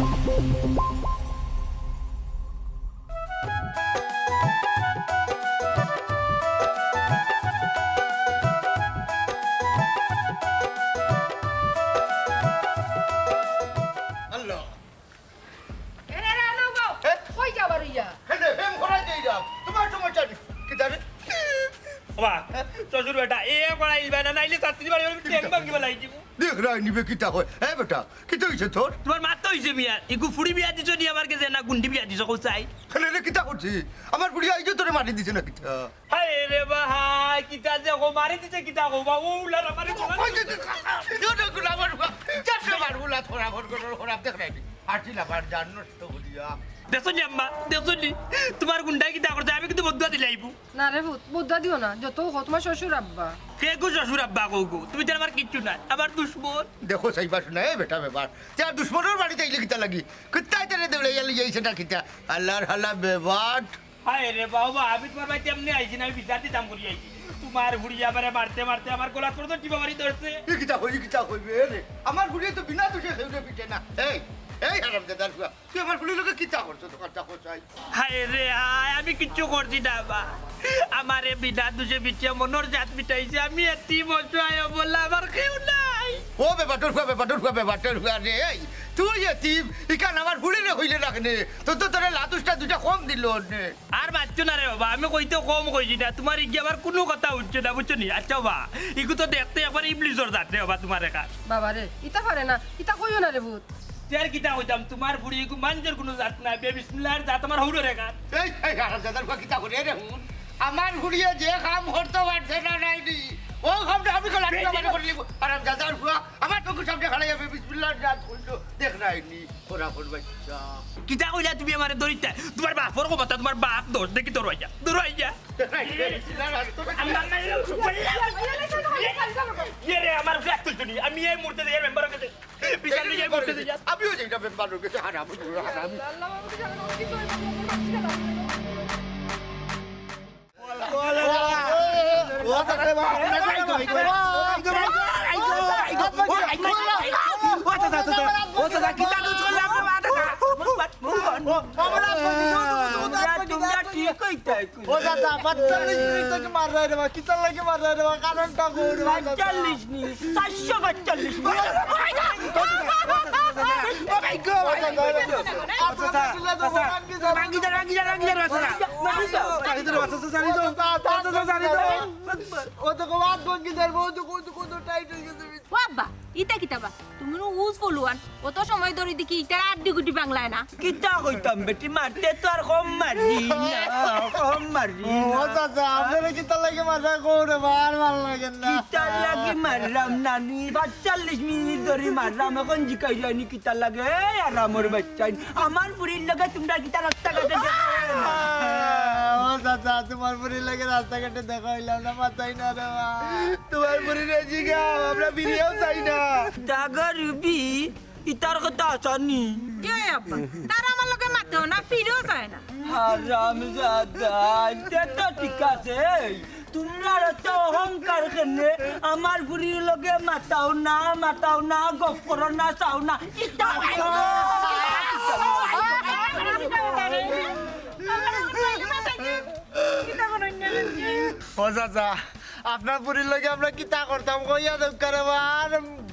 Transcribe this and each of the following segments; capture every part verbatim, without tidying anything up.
আল্লাহ। এরে, এরে, আনো গো। এ? কই যাবার ইয়া? কেনে, প্রেম করাত যাইরাম। তুমার সমস্যা নি? কিতা রে? বাবা, শ্বশুর বেটা, এ করা ইলবা না, নাইলে ছাত্রী বাড়ি বাড়ি ঠ্যাং ভাঙি ফালাই দিমু। দেখরায়নি বে কিতা কয়। এ বেটা, কিতা অইছে তোর? তুমার মাত অইছে মিয়া, ইগু ফুড়ি বিয়া দিছো নি আমার গেছে না গুন্ডি বিয়া দিছো, কও চাই? কেনে রে, কিতা করছি? আমার ফুড়ি আইজও তোরে মারি দিছে না কিতা? হায় রে বা হায়, কিতা যে কও, মারি দিছে কিতা কও বা, ও উলার আমারে বলা। ওই যে, যে, যে, যে, গুলা আমার বা, যে সে আমার গুলা থোড়া ভর করে খরাপ দেখরায়নি। হাসিল আবার জান নষ্ট করিয়া। দেখছো নি আম্মা, দেখছো নি? তুমার গুন্ডায় কিতা করছে, আমি কিন্তু বদদোয়া দিলাইবো। না রে পুত, বদদোয়া দিও না, যত কও তুমার শ্বশুর আব্বা। কে গো শ্বশুর আব্বা কও গো? তুমি তো আমার কিচ্ছু না, আমার দুশমন। দেখো চাইবা শুনা, এ বেটা বেবার। তে আর দুশমনর বাড়িত আইলে কিতা লাগি? কিতা তারে দৌড়াইয়া লইয়া আইছে না কিতা? আল্লার হালা বেবাট। হায় রে বাবা, আমি তুমার বাড়িত এমনে আইছি না, আমি বিচার দিতাম করি আইছি। তুমার ফুড়ি আমারে মারতে মারতে আমার গলা পর্যন্ত টিপা মারি ধরছে। ই কিতা কই, ই কিতা কইবে রে? আমার ফুড়িয়ে তো বিনা দোষে কেউরে পিটে না। এই, এই হারামজাদার ফুয়া, তুই আমার ফুড়ির লগে কিতা করছস? দোকানটা কোথায়? হায় রে হায়, আমি কিচ্ছু করছি না বা। আমারে বিনা দোষে পিটিয়া মনর জাত মিটাইছে। আমি এতিম অসহায় অবলা, আমার কেউ নাই। ও বেবাটর ফুয়া, বেবাটর ফুয়া, বেবাটর ফুয়া রে, এই, তুই এতিম, ইখান আমার ফুড়িরে কইলে না কেনে? তো, তো তোরে লাতুসটা দুইটা কম দিল নে। আর মাতছো না রে বাবা, আমি কইতে কম কইছি না, তুমার ইগিয়ে আবার কুনু কথা উঠছে না, বুঝছো নি? আচ্ছা বাবা, ইগু তো দেখতে একবার ইবলিসর জাত রে বাবা, তুমার একা। বাবা রে, ইতা পারে না, ইতা কইও না রে পুত। তে আর কিতা কইতাম, তুমার ফুড়ি ইগু মানষর কুনু জাত না, বে বিসমিল্লাহর জাত আমার হউরর একা। এই, এই, হারামজাদার ফুয়া কিতা করে রে হুন? আমার ফুড়িয়ে যে কাম করতে পারছে না নাইনি, ও কামটা আমি কইলাম, বেশি আমি করে নিব। হারামজাদার ফুয়া, আমার চোখের সামনে খাড়াইয়া বে বিসমিল্লাহর জাত কইলো, দেখরায়নি। ওরা করবে কিতা? কিতা কইলা তুমি আমারে দৌড়িতা? তুমার বাপর কথা, তুমার বাপ দোষ দেখি দৌড়াইয়া, দৌড়াইয়া। ইয়ে রে, আমার ফ্ল্যাট তুলছো নি? আমি এই মুহূর্তে যাই মেম্বারর গেছে। বিচার লইয়া এই মুহূর্তে যাই। আমিও যাই না মেম্বারর গেছে, হারাম, হারাম। ও চাচা, পাঁচচল্লিশ মিনিট থাকি মাররায় রে বা, কিতার লাগি মাররায় রে বা, কারণটা কও রে বা, চাচা। পাঁচচল্লিশ মিনিট, চাইরশো পাঁচচল্লিশ মিনিট। ও ভাই গো, ভাই। ও চাচা, চাচা, ভাঙ্গি যার, ভাঙ্গি যার, ভাঙ্গি যার, চাচা। ভাঙ্গি যার। চাচা, চাচা, চাচা, চাচা, চাচা। ও তো কবাত ভাঙ্গি যার, ও তো কত, কত টাইট অই গেছে। ও আব্বা, ইতা কিতা বা? তুমি নু উজ ফলুয়ান, অত সময় ধরি দেখি ইতার আড্ডি গুটি বাংলায় না। কিতা কইতাম বেটি, মারতে তো আর কম মারি না, কম মারি না। ও চাচা, আপনারে কিতার লাগি মাররা কও রে বা, আর ভালা লাগে না। কিতার লাগি মাররাম নানি, পাঁচচল্লিশ মিনিট ধরি মাররাম, অখন জিকাইরায়নি কিতার লাগি? এই আরামর বাচ্চাইন, আমার ফুড়ির লগে তুমরা কিতা রাস্তাঘাটে দেখা অয় না? ও চাচা, তুমার ফুড়ির লগে রাস্তাঘাটে দেখা অইলাম না, মাতরায় না রে বা। তুমার ফুড়িরে জিগাও, আমরা ফিরিয়াও চাই না। দাগা রুবি, ইতার কথা আছানি? কে আব্বা? তারা আমার লগে মাতেও না, ফিরেও চায় না। হারামজাদা, ইতা তো ঠিক আছে। তুমরার অত অহংকার কেনে? আমার ফুড়ির লগে মাতাও না, মাতাও না, গপ করো না, চাও না। ইতা ও চাচা, আপনার ফুড়ির লগে আমরা কিতা করতাম কইয়া দেউক্কা রে বা, আর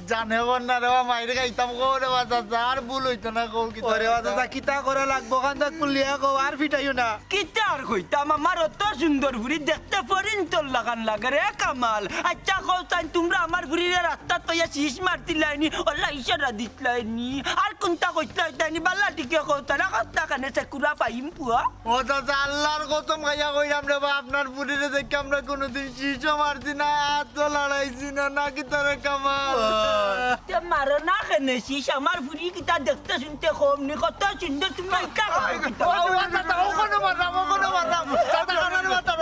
জানে বর না রে বা, মাইর খাইতাম কও রে বা চাচা, আর ভুল অইতো না কও কিতা। ওরে বা চাচা, কিতা করা লাগবো, কান্দা কুলিয়া কও, আর ফিটাইও না। কিতা আর কইতাম, আমার অত সুন্দর ফুড়ি দেখতে পরিন্তর লাখান লাগে রে কামাল। আচ্ছা কও চাইন, তুমরা আমার ফুড়িরে রাস্তাত পাইয়া শিস মারতিলায়নি, অলা ইশারা দিতলায়নি, আর কুনতা কইতলায়নি, বালা টিকে কও চাইন, রাস্তা কানে সে কুড়া পাইম পুয়া। ও চাচা, আল্লার কসম খাইয়া কইরাম রে বা, আপনার ফুড়িরে দেখি আমরা কুনুদিন শিসও মারছি না, আতও লাড়াইছি না, না কিতা রে কামাল। তে মারো না কেনে শিস, আমার ফুড়ি কিতা দেখতে শুনতে কম নি, কত সুন্দর তুমি ইটা করো কিতা? ও, ও, চাচা, অখনো মাররাম, অখনো মাররাম। চাচা, কামাল মারতাম।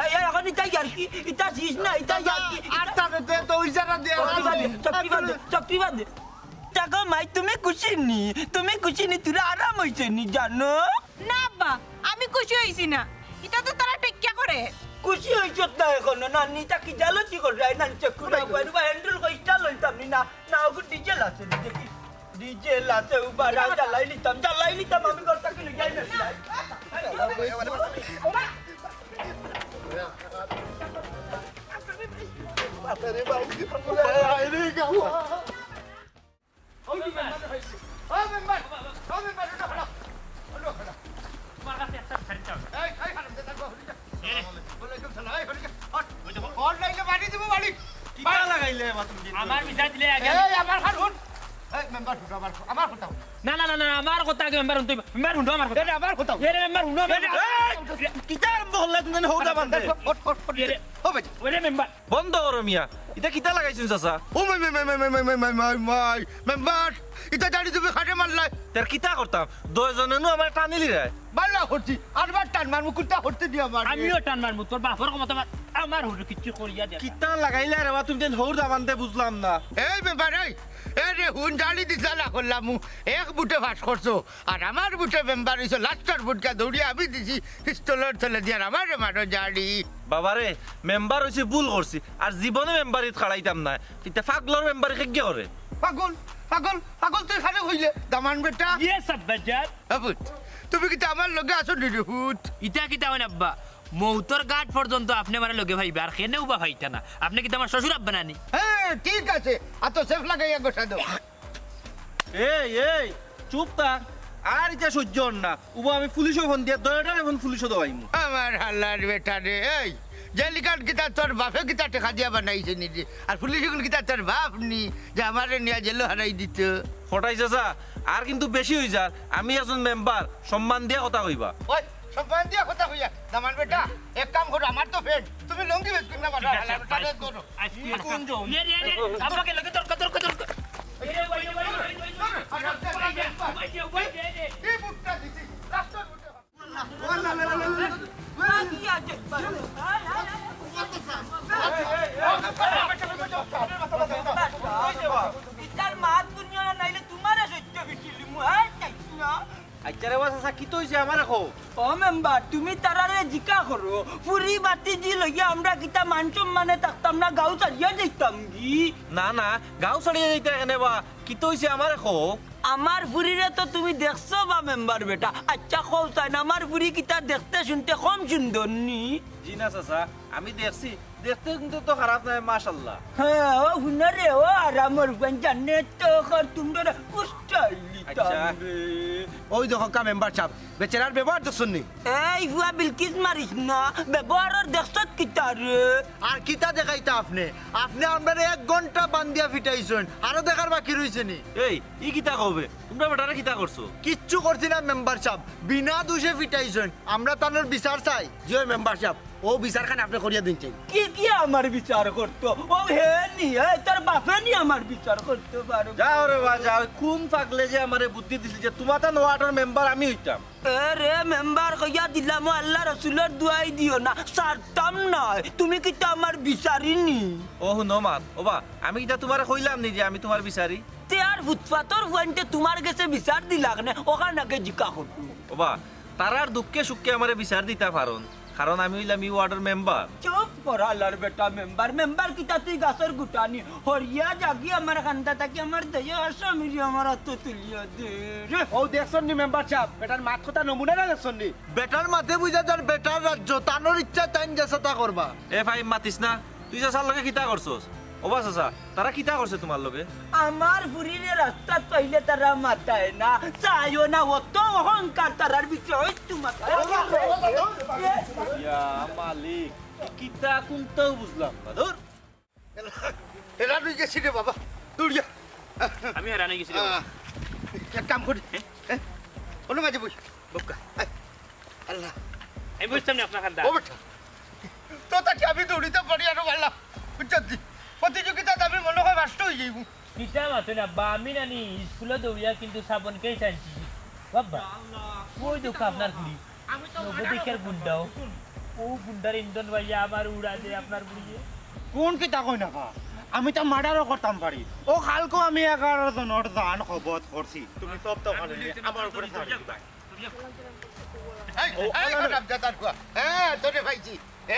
এই, এই, অখন ইতা ইয়ার্কি, ইতা শিস না, ইতা ইয়ার্কি। আর তারে তে তো ইশারা দিয়া চকরি বাদে, চকরি বাদে, চকরি বাদে। দেখো মাই, তুমি খুশি নি? তুমি খুশি নি? তুরা আরাম অইছে নি জানো? না আব্বা, আমি খুশি অইছি না। ইতা তো তারা টেক্কা করে। খুশি অইছত না অখনো? নানি, ইতা কি জালতি কররায়? নানি, চেক করো, বাইরে বা হ্যান্ডেল কই ইটা লইতাম নি না, না, ওগু ডিজেল আছে নি, দেখি। ডিজে লাতে উবারা জ্বালাই নিতাম, জ্বালাই নিতাম আমি ঘর থাকি লই যাই না। ওই যে মেম্বার, ওই মেম্বার, ওই মেম্বার, ওটা হলো, ওটা হলো। তোমার কাছে একটা শাড়ি চাও। এই, এই, হারামজাদা, গো, হলি যা। এ। ওয়ালাইকুম সালাম, এই, হলি যা। হট। ওই দেখো। অনলাইনে বাড়ি দিব, বাড়ি। কিতা লাগাইলে এবার তুমি? আমার ভিসা দিলে আগে। এই, আমার ঘর হুন। এই, মেম্বার হুন, আমার, আমার কথা হুন। না, না, না, না, আমার কথা আগে মেম্বার হুনতে হইব। মেম্বার হুনো আমার কথা। এরে, আমার কথা হুন। এরে, মেম্বার হুনো, মেম্বার। এই, কিতা আরম্ভ করলে তুমি হৌদা বান্ধে? Hot, hot, hot. এরে। ও ভাই। ওরে মেম্বার। বন্ধ করো মিয়া, ইটা কিতা লাগাইছইন চাচা? ও মাই, মাই, মাই, মেম্বার, ইটা দাড়ি তুমি খাটে মারলাই। তার কিতা করতাম? দুইজনে নু আমার টানিলি রে। বালা করছি, আরবার টান মারমু, কুত্তা করতে দিয়া মার। আমিও টান মারমু, তোর বাপর ক্ষমতা আমার, আমার হুজুর কিচ্ছু করিয়া দে। কিতা লাগাইলা রে বা তুমি দেন হৌর দাবানতে বুঝলাম না। এই মেম্বার, এই, এ রে হুন, দাড়ি দিছা না করলাম, এক বুটে পাস করছো। আর আমার বুটে মেম্বার অইছো, লাস্টর বুটকা দৌড়িয়া আমি দিছি, পিস্তলর তলে দিয়া আমারে মারো জাড়ি। বাবারে, মেম্বার অইছি ভুল করছি, আর জীবনে মেম্বারিত খাড়াইতাম না। ইতা পাগলর মেম্বারি কেগে করে? পাগল, পাগল, পাগল তুই খালি কইলে, দামান বেটা। ইয়েস আব্বাজান। আবুত, তুমি কিতা আমার লগে আছো নি রে পুত? ইতা কিতা অইন আব্বা? মৌতর ঘাট পর্যন্ত আপনে আমারে লগে পাইবা, আর কেনেও বা পাইতা না। আপনে কিতা আমার শ্বশুর আব্বা নানি? হ্যাঁ, ঠিক আছে, আতো সেফ লাগাইয়া গোসা দাও। এই, এই, চুপ থাক। আর ইটা সহ্য অর না। উবা আমি পুলিশো ফোন দিয়া, দয়াটারে ফোন পুলিশো দেওয়াইমু। আমার হালার বেটা রে, এই, জেলিকান কিতা তোর বাপে কিতা টেকা দিয়া বানাইছে নি রে? আর পুলিশ ইগুন কিতা তোর বাপ নি যে আমারে নিয়া জেলো হারাই দিত? ফটাই চাচা, আর কিন্তু বেশি অই যার। আমি একজন মেম্বার, সম্মান দিয়া কথা কইবা। ওই, সম্মান দিয়া কথা কইয়া, দামান বেটা, এক কাম করো, আমার তো ফেড, তুমি লুঙ্গি বেচ কিনা মারো, ঠিক আছে, হালার বেটা রে, ধরো। আইস, আইস, কোন জম? রে, রে, রে, আব্বাকে লগে ধর, ধর, ধর, ধর। এ, ওই, ওই, ওই, ওই, ওই, ওই। এই বুকটা দিছি, রাস্তার বুকে। ইতার মাত দুনিয়া নাইলে তোমারে সহ্য বিটিলিমু, হ্যাঁ, চাইছি না। আচ্ছা রে বা চাচা, কিতা অইছে আমারে কও? ও মেম্বার, তুমি তারারে জিকা করো, ফুরি বাতি জি লইয়া আমরা কিতা মান সম্মানে থাকতাম না, গাঁও ছাড়িয়া যাইতাম গি? না, না, গাঁও ছাড়িয়া যাইতা কেনে বা? কিতা অইছে আমারে কও? আমার ফুরিরে তো তুমি দেখছো বা মেম্বার বেটা? আচ্ছা কও চাইন, আমার ফুরি কিতা দেখতে শুনতে কম সুন্দর নি? জি না চাচা, আমি দেখছি, দেখতে কিন্তু তো খারাপ নায়, মাশাআল্লাহ। হ্যাঁ, ও হুনো রে, ও আরামর ফুয়াইন জানে তো কর তুমরা কুষ্টাইলি আচ্ছা। তামরে। ওই দেখো কা মেম্বার সাব, বেচারার ব্যবহার দেখছইন নি? এই ফুয়া বিলকিস মারিস না, ব্যবহারর দেখছত কিতা রে? আর কিতা দেখাইতা আপনে? আপনে আমরারে এক ঘন্টা বান্ধিয়া ফিটাইছইন, আরো দেখার বাকি রইছে নি? এই, ই কিতা কবে? তুমরা বেটারে কিতা করছো? কিচ্ছু করছি না মেম্বার সাব, বিনা দোষে ফিটাইছইন, আমরা তানর বিচার চাই। জি অয় মেম্বার সাব, ও বিচার খান আপনে করিয়া দিন চাই। কি কি আমার বিচার করতো? ও হে নি, এ, তোর বাপে নি আমার বিচার করতো পারবো? যাও রে বা, যাও। কোন পাগলে যে আমারে বুদ্ধি দিছিল যে তোমার তান ওয়ার্ডর মেম্বার আমি অইতাম? এ রে মেম্বার, কইয়া দিলাম, ও আল্লাহ রসুলর দুয়াই দিও না, ছাড়তাম নায়। তুমি কিতা আমার বিচারি নি? ও হুনো মাত, ও বা, আমি কিতা তোমারে কইলাম নি যে আমি তোমার বিচারি? তে আর ফুটপাতর ফুয়াইন্তে তোমার গেছে বিচার দিলাক নে, অখান আগে জিকা করো। ও বা, তারার দুঃখে সুখে আমারে বিচার দিতা পারইন, কারণ আমি অইলাম ই ওয়ার্ডর মেম্বার। চুপ কর হালার বেটা মেম্বার, মেম্বার কিতা তুই গাছর গুটা নি? হরিয়া যাগি আমার কান্দা থাকি, আমার দয়া আসামিরে আমার আতো তুলিয়া দে রে। ও দেখছইন নি মেম্বার সাব, বেটার মাত কথা নমুনা না দেখছইন নি? বেটার মাতে বুঝা যার বেটার রাজ্য, তানর ইচ্ছা তাইন যেতা করবা। এ ফাইম মাতিস না, তুই চাচার লগে কিতা করছস? ও বা চাচা, তারা কিতা করছে তোমার লগে? আমার ফুরিরে রাস্তাত পাইলে তারা মাতায় না, চায়ও না, অত অহংকার তারার ভিতরে, ওই তো মাতায়। ইয়া মালিক, কিতা কুন্তাও বুঝলাম না, ধুর। এরা তুই গেছি রে বাবা, দৌড়িয়া। আমি হেরান অই গেছি রে বাবা। আহ, এক কাম করি। হ্যাঁ? হ্যাঁ? ওর মাঝে বই। বক্কা। আয়। আল্লাহ। আমি বুঝতাম না আপনার কান্দা। ও বেটা। তো তাকে আমি দৌড়িতে পারি আরো ভালা। বুঝছস নি? প্রতিযোগিতাত আমি মনে হয় ফার্স্ট অই যাইমু। কিতা মাতইন আব্বা, আমি নানি স্কুলো দৌড়িয়া কিন্তু সাবনকেই টানছি। বাবা, ওই দেখো আপনার ফুরি। নবদিকের গুন্ডাও। ও গুন্ডার ইন্ধন ভাইয়া আমার উড়া দে আপনার ফুরিয়ে। কোন কিতা কই না কা? আমি তো মার্ডারও করতাম পারি। ও কালকে আমি এগারো জনর জান কবজ করছি। তুমি সব তো ওখানে নিয়ে আমার উপরে ছাড়ি দিবা। এই, ও, এই আল্লাহ। হারামজাদার ফুয়া। হ্যাঁ, তোরে পাইছি।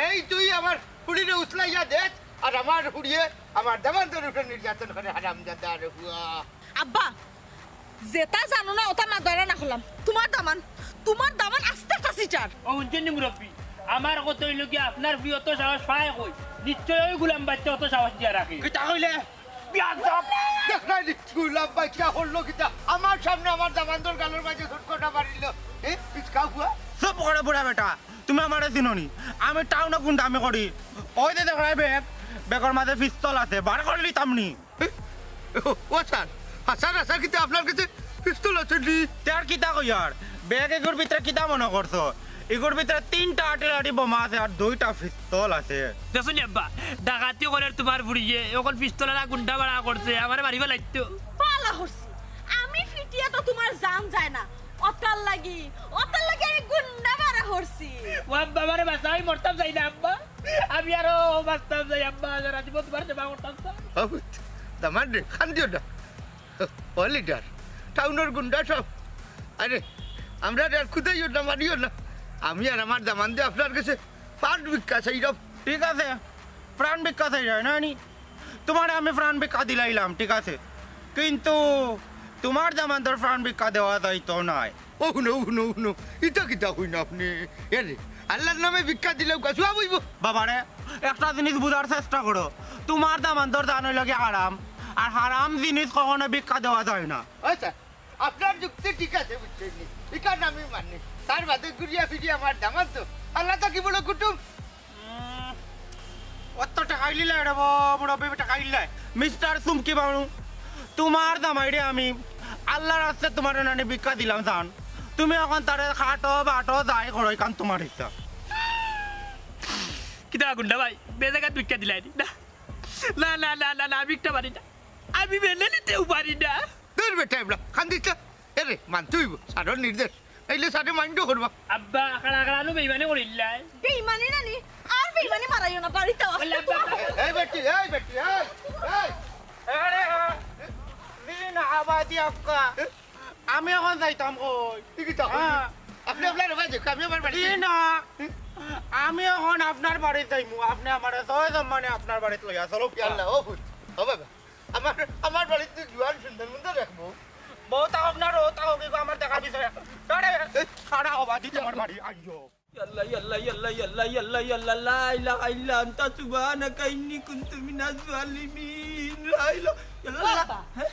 এই তুই আমার ফুরিরে উছলাইয়া দেখ, আর আমার ফুরিয়ে আমার দামান্দর উপরে নির্যাতন করে হারামজাদার ফুয়া। আব্বা, যেটা জানো না, ওটা না ধরে না করলাম। তোমার দামান, তোমার দামান আস্তে একটা সিটার। ও, হুনছইন নি মুরব্বি? আমার কথা অইলো কি, আপনার ফুড়ি অত সাহস পায় কই? নিশ্চয় ওই গুলাম বাইচ্চা অত সাহস দিয়া রাখে। কিতা কইলে? বিয়াদব! দেখরায় নি, গুলাম বাইচ্চা করলো কিতা? আমার সামনে আমার দামান্দর গালর মাঝে ছটকটা মারিল। এ, পিছকা ফুয়া? চুপ করো বুড়া বেটা, তুমি আমারে চিনো নি? আমি টাউনো গুন্ডামি করি। ওই যে দেখরায় ব্যাগ, ব্যাগর মাঝে পিস্তল আছে, বার করিলিতাম নি। ও, ও স্যার, হাছা হাছা কিতা আপনার কাছে পিস্তল আছে নি? তে আর কিতা কইয়ার? ব্যাগ এগুর ভিতরে কিতা মনো করছো? এগুর ভিতরে তিনটা আর্টিলারি বোমা আছে আর দুইটা পিস্তল আছে। দেখছো নি আব্বা, ডাকাতি করের তোমার ফুড়িয়ে, অখন পিস্তল আলা গুন্ডা ভাড়া করছে, আমারে মারিবা লাগতো। ভালা করছি, আমি ফিটিয়া তো তোমার জান যায় না, অতার লাগি, অতার লাগি আমি গুন্ডা ভাড়া করছি। ও আব্বা, আমারে বাঁচাও, আমি মরতাম চাই না আব্বা। আমি আরো বাঁচতাম চাই আব্বা, সারা জীবন তোমার সেবা করতাম চাই। ও পুত, দামান্দ রে, কান্দিও না। ও লিডার, টাউনর গুন্ডা সব। আরে, আমরারে আর খুদাইও না, মারিও না। আমি আর আমার দামান্দে আপনার কাছে প্রাণ ভিক্ষা চাইরাম। ঠিক আছে, প্রাণ ভিক্ষা চাইরায় না নি? তোমারে আমি প্রাণ ভিক্ষা দিলাইলাম, ঠিক আছে, কিন্তু তোমার দামান্দর প্রাণ ভিক্ষা দেওয়া যাইতো নায়। ও হুনো, হুনো, হুনো, ইটা কিতা কইন আপনে? এরে, আল্লার নামে ভিক্ষা দিলেও কা সওয়াব অইবো? বাবারে, একটা জিনিস বুঝার চেষ্টা করো, তোমার দামান্দর জান অইলো গি হারাম, আর হারাম জিনিস কখনো ভিক্ষা দেওয়া যায় না। আচ্ছা, আপনার যুক্তি ঠিক আছে, বুঝছইন নি? ইখান আমি মানি। তার বাদে ঘুরিয়া ফিরিয়া আমার দামান্দ তো আল্লা থাকি বড় কুটুম। উম, অত টেকা ইলায় রে বা, মুরব্বি টেকা ইলায়। মিস্টার চুমকি বানু, তোমার জামাইরে আমি আল্লার রাস্তায় তোমারে নানি ভিক্ষা দিলাম জান। তুমি অখন তারে কাটো, বাটো, যাই করো, ইখান তোমার ইচ্ছা। কিতা গুন্ডা ভাই, বেজাগাত ভিক্ষা দিলায় নি? না, না, না, না, না, না, আমি ভিক্ষা পারি না। আমি মেনে নিতেও পারি না। দূর বেটা, এবলা কান্দিস না। এরে, মানতে অইবো, স্যারর নির্দেশ। নাইলে স্যারে মাইন্ডও করবা। আব্বা, খাড়া খাড়া নু বেইমানি করিলাই। বেইমানি নানি, আর বেইমানি মারাইও না, বাড়িত আও। বলে, আব্বা, আব্বা। এই বেটি, এই বেটি, এই, এই। আরে, দিন আবাদি আক্কা। আমি অখন যাইতাম কই? ই কিতা কইলি? হ্যাঁ। আপনে আপনার বাড়ি যাউক্কা, আমি আমার বাড়ি ই যাই। না, আমি অখন আপনার বাড়িত যাইমু, আপনে আমারে সয় সম্মানে আপনার বাড়িত লইয়া চলো। ইয়াল্লা, ও পুত, ও বাবা। আমার, আমার বাড়িত তুই জুয়ান সুন্দর মুন্দর রাখবো। বউ থাকউক না, রউ থাকউক, ইগু আমার দেখার বিষয় না। আরে, এই, খাড়া অবাদি তোমার বাড়ি, আইও। ইয়াল্লা, ইয়াল্লা, ইয়াল্লা, লা ইলাহা ইল্লা আনতা সুবহানাকা ইন্নী কুনতু মিনাজ জালিমিন। লা ইলাহা, ইয়াল্লা। বাবা, হ্যাঁ?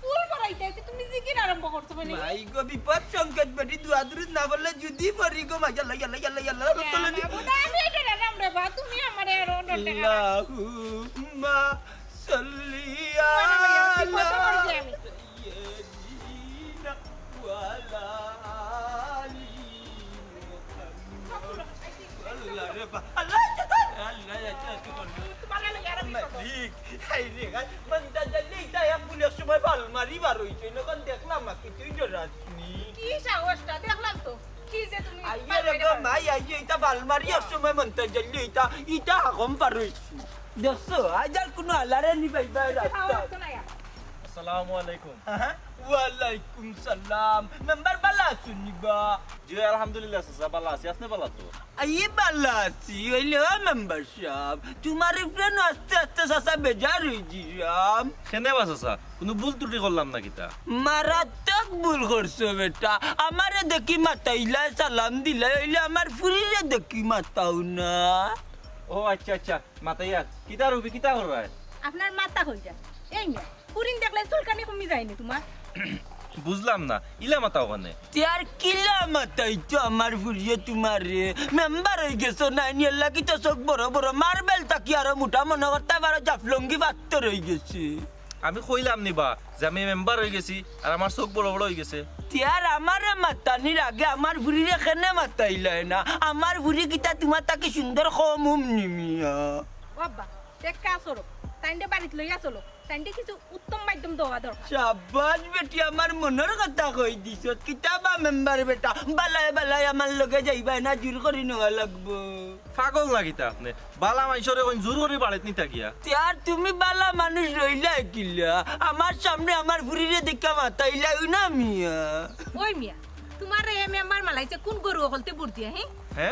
ফুল পড়াইতে আইতে তুমি জিকির আরম্ভ করছো মানে? মাই গো, বিপদ সংকেত বেটি, দোয়া দুরুদ না পড়লে যদি পড়ি গো, মাই ইয়াল্লা, ইয়াল্লা, ইয়াল্লা, ইয়াল্লা, ইয়াল্লা, ইয়াল্লা। বাবা, আমি এটা রাখলাম রে বা, তুমি আমারে আর অন্য টাকা রাখো। আল্লাহুম্মা সাল্লি আলা সাইয়্যিদিনা ওয়া আলা আলি মুহাম্মাদ। আল্লাহ রে বা-, আল্লাহ, আল্লাহ, আল্লাহ, আল্লাহ। মালিক, হায় রে, হায়। মন্তাজ আলী, ইটা এক ভুলের সময় বাল মারি বার অইছে, নখন দেখলাম আর কি, তুই জরাসনি। কি সাহসটা, দেখলাম তো। কি যে তুমি আইয়ে রে গো মাই, আইয়ে, ইটা বাল মারি এক সময় মন্তাজ আলী, ইটা, ইটা হাকম পার অইছে। দেখছো, আইজ আর কুনু আলারে নি পাইবা রাস্তা। আসসালামু আলাইকুম। হ্যাঁ? ওয়ালাইকুম সালাম। মেম্বার বালা আছইন নি বা? জি, আলহামদুলিল্লাহ চাচা, বালা আছি। আপনে বালা তো? আই বালা আছি। অইলে ও মেম্বার সাব, তুমার উপরে নু আস্তে আস্তে চাচা বেজার অইযিরাম। কেনে বা চাচা? কুনু ভুল ত্রুটি করলাম না কিতা? মারাত্মক ভুল করছো বেটা। আমারে দেখি মাতাইলায়, সালাম দিলায়, অইলে আমার ফুরিরে দেখি মাতাও না। ও আচ্ছা, আচ্ছা, মাতাইয়ার। কিতা রুবি, কিতা কররায়? আপনার মাথা কই যায়? এই মিয়া, ফুরিন দেখলে চুলকানি কমি যায়নি তুমার? বুঝলাম না, ইলা মাতাও কেনে? তে আর কিলা মাতাইতো আমার ফুরিয়ে তুমারে? মেম্বার অইগেছো নায় নি, এরলাগি তো চউখ বড় বড়, মার্বেল থাকি আরো মুটা মনো করতা পারো, জাফলঙ্গি পাত্থর অইগেছে। আমি কইলাম নি বা যে আমি মেম্বার অইগেছি আর আমার চউখ বড় বড় অইগেছে। তে আর আমারে মাতানির আগে আমার ফুরিরে কেনে মাতাইলায় না? আমার ফুরি কিতা তুমার থাকি সুন্দর কম অইন নি মিয়া? ও আব্বা, তে এক কাজ করো, তাইনরে বাড়িত লইয়া চলো, তাইনরে কিছু উত্তম মাধ্যম দেওয়া দরকার। শাবাশ বেটি, আমার মনর কথা কই দিছস। কিতা বা মেম্বার বেটা, বালায় বালায় আমার লগে যাইবায় না, জুর করি নেওয়া লাগবো। পাগল না কিতা আপনে? বালা মানষরে কইন জুর করি বাড়িত নিতা গিয়া। তে আর তুমি বালা মানুষ রইলায় কিলা? আমার সামনে আমার ফুরিরে দেখিয়া মাতাইলায় না মিয়া। ওই মিয়া, তুমারে এ মেম্বার মালাইছে কুন গরু অকলতে বুট দিয়া, হে? হে?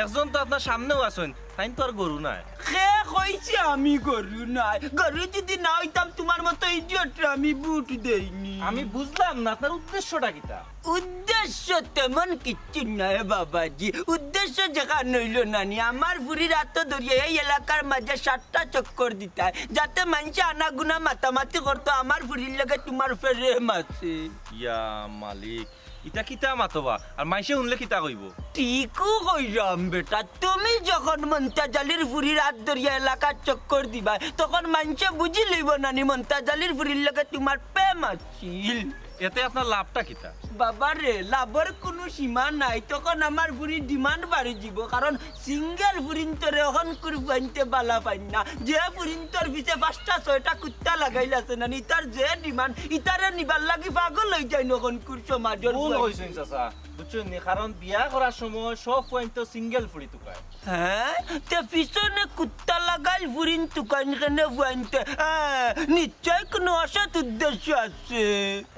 একজন তো আপনার সামনেও আছইন, তাইন তো আর গরু নায়। কে কইছে আমি গরু নায়? গরু যদি না অইতাম, তুমার মতো ইডিয়টরে আমি ভোট দেইনি। আমি বুঝলাম না, আপনার উদ্দেশ্যটা কিতা? উদ্দেশ্য তেমন কিচ্ছু নায় বাবাজি। উদ্দেশ্য যেখান অইলো নানি, আমার ফুরির আতো ধরিয়া এই এলাকার মাঝে সাতটা চক্কর দিতায়, যাতে মাইনষে আনাগুনা মাতামাতি করতো, আমার ফুরির লগে তুমার প্রেম আছে। ইয়া মালিক, ইতা কিতা মাতবা? আর মাইনষে হুনলে কিতা কইবো? ঠিকউ কইরাম বেটা, তুমি যখন মন্তাজ আলীর ফুরির আত ধরিয়া এলাকার চক্কর দিবায়, তখন মাইনষে বুঝি লইবো নানি মন্তাজ আলীর ফুরির লগে তুমার প্রেম আছিল। এতে আপনার লাভটা কিতা? বাবারে, লাভর কুনু সীমা নাই। তখন আমার ফুরির demand বাড়ি যিবো, কারণ single ফুরিন্তরে অখনকুর ফুয়াইন্তে বালা পাইন না। যে ফুরিন্তর পিছে পাঁচটা ছয়টা কুত্তা লাগাইল আছে নানি, ইতার যে demand, ইতারে নিবার লাগি পাগল অইযাইন অখনকুর সমাজর ফুয়াইন্তে। ভুল কইছইন চাচা, বুঝছইন নি? কারণ বিয়া করার সময় সব ফুয়াইন্তে single ফুরি তুকায়। হ্যাঁ, তে পিছনে কুত্তা লাগাইল ফুরিন তুকাইন কেনে ফুয়াইন্তে? হ্যাঁ, নিশ্চয় কুনু অসৎ উদ্দেশ্য আছে।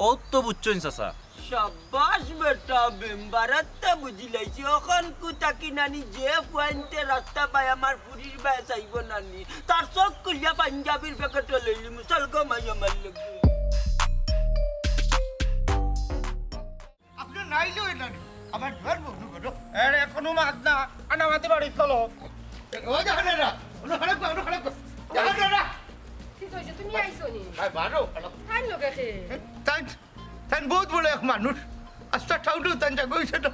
অউ তো বুঝছইন চাচা। সাব্বাস বেটা, মেম্বারত্তে বুঝিলাইছি। অখনকু থাকি নানি যে ফুয়াইন্তে রাস্তা বায় আমার ফুরির বায় চাইবো নানি, তার চউখ খুলিয়া পাঞ্জাবির প্যাকেটো লইলিমু। চল গো মাই আমার লগে। আপনে নাইলেও এটা নেই। আমার ঘর বন্ধু করো। এরে, কুনু মাত না, আনামাতি বাড়ি চলো। ও, দেখো না, না। ওনো খারাপ কর, ওনো খারাপ কর। দেখো না, না। কিতা অইছে? তুমি আইছো নি? আয়, বারো, বারো। তাইন লগে কে? তাইন, তাইন বউত বড় এক মানুষ। আস্তা ঠাউঠাউ তাইন জাগা অইছে তো।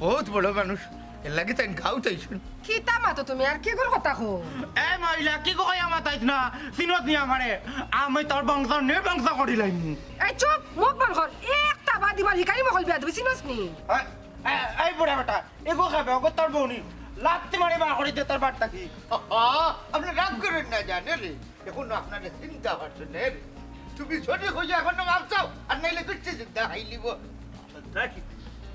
বউত বড় মানুষ। এরলাগি তাইন গাউত আইছইন। কিতা মাতো তুমি? আর কিগুর কথা কও? এ মহিলা, কিগু কইয়া মাতাইছ না? চিনছ নি আমারে? আমি তোর বংশ নৃবংশ করিলাইমু। এই চুপ, মুখ বন্ধ কর। একটা বাদি মারি কালি মকল বিয়া দিবি, চিনছ নি? এ, এ, এই বুড়া বেটা, এগো খাবে, ওগো তোর বউ নি। লাত্তি মারি বার করি দে তোর বাড়ি থাকি। আপনে রাগ করইন না জানে রে, অখন আপনারে চিনতা পারছইন না রে। তুমি সঠিক অইয়া অখন মাফ চাও, আর নাইলে কিচ্ছু চিন্তা খাইলিব।